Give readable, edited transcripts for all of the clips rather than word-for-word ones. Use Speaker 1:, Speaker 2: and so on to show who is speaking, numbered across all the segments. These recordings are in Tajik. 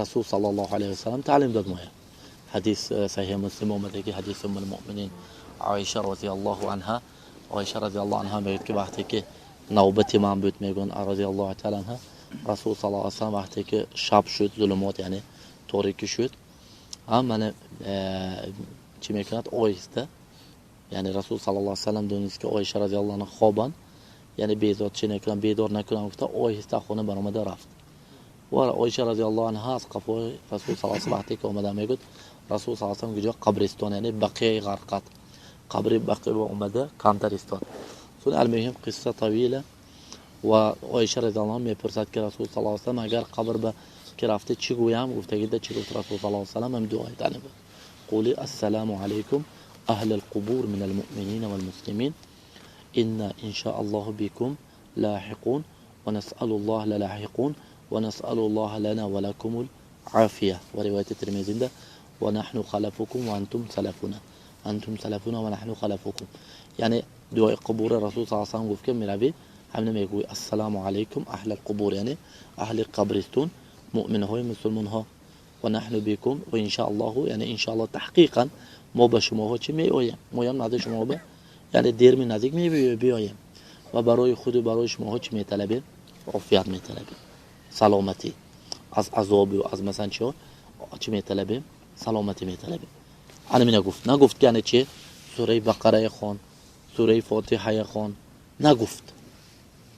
Speaker 1: Расул саллаллоҳу алайҳи васаллам таълим дод моя. Ҳадис Саҳеҳ Муслим омада, ки ҳадиси Уммул Муъминин Оиша розияллоҳу анҳа. Оиша розияллоҳу анҳа мегӯяд, ки вақте ки навбати ман буд, мегӯянд, розияллоҳу таала анҳа, Расул саллаллоҳу алайҳи васаллам вақте ки шаб шуд, зулумот, яъне торикӣ шуд, мана чӣ мекунад? Оҳиста, яъне Расул саллаллоҳу алайҳи васаллам донист, ки Оиша розияллоҳу анҳа хобанд, яъне безор чӣ накунам, бедор накунам гуфта, оҳиста хона баромада рафт. Ва Оиша розияллоҳу анҳа аз қафои Расул саллаллоҳу алайҳи васаллам вақте ки омада, мегӯяд, Расул саллаллоҳу алайҳи васаллам куҷо? Қабристон, яъне Бақияи Ғарқат, қабри Бақия омада, камтар истод. Сун алмуҳим, қисса тавила. Ва Оиша розияллоҳу анҳа мепурсад, ки Расул саллаллоҳу алайҳи васаллам, агар қабр ба ки рафта, чӣ гӯям гуфтагида, чӣ гуфт Расул саллаллоҳу алайҳи васаллам? Ҳам дуои таълим буд: قولي السلام عليكم أهل القبور من المؤمنين والمسلمين، إنا إن شاء الله بكم لاحقون ونسأل الله للاحقون ونسأل الله لنا ولكم العافية. ورواية الترمذي ده: ونحن خلفكم وأنتم سلفنا، أنتم سلفنا ونحن خلفكم. یعنی دعای قبور رسول صلی الله علیه و گفت که میروی همین میگوی السلام علیکم اهل القبور، یعنی اهل قبرستون، مؤمن های مسلمان ها، و نحن بكم و ان شاء الله، یعنی ان شاء الله تحقیقا ما به شما ها چی می آیم، ما هم نزدیک شما به یعنی دیر می نزدیک می بیایم و برای خود و برای شما ها چی میطلبیم؟ عافیت میطلبیم، سلامتی از عذاب و از مثلا چی چی میطلبیم؟ سلامتی میطلبیم. انا می نگفت، نگفت که یعنی چی؟ سوره بقره خوان، سوره فاتحه خوان، نگفت.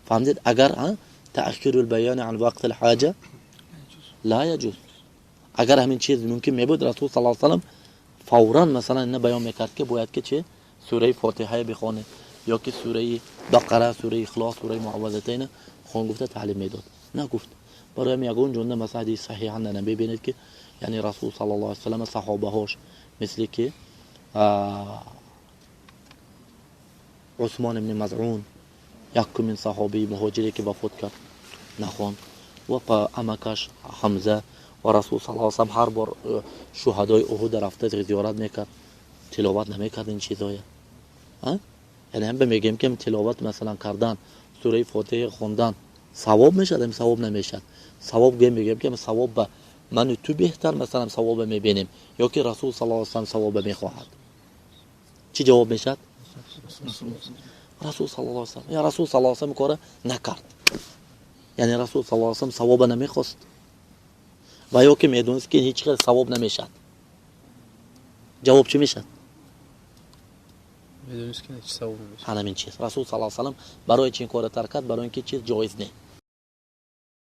Speaker 1: فهمید؟ اگر تأخیر البیان عن وقت الحاجه لا يجوز. اگر همین چیز ممکن میبود، رسول صلی الله علیه و سلم فورا مثلا اینه بیان میکرد که باید که چه سوره فاتحه بخونه یا که سوره بقره، سوره اخلاص، سوره معوذتین خون گفته تعلیم میداد. نگفت. برای یگون جنده مثلا حدیث صحیح نبینید که یعنی رسول صلی الله علیه و سلم صحابه هاش مثل که عثمان بن مزعون، یکمین صحابی مهاجری که وفات کرد، نخوان و امکش حمزه و رسول صلی الله علیه و سلم هر بار شهدای احد رفته زیارت میکرد، تلاوت نمیکرد این چیزای. یعنی هم میگیم که تلاوت مثلا کردن سوره فاتحه خوندن ثواب میشد، هم ثواب نمیشد؟ ثواب گیم میگیم که ثواب به من تو بهتر مثلا ثواب میبینیم یا که رسول صلی الله علیه و سلم ثواب میخواهد؟ چی جواب میشد؟ رسول صلی الله علیه و سلم. یا رسول صلی الله علیه و سلم کار نکرد، یعنی رسول صلی الله علیه و سلم ثواب نمیخواست و یا که میدونست که هیچ خیلی ثواب نمیشد. جواب چی میشد؟
Speaker 2: میدونست که هیچ ثواب نمیشد.
Speaker 1: همین چیز رسول صلی الله علیه و سلم برای چی این کار ترک کرد؟ برای اینکه چیز جایز نه.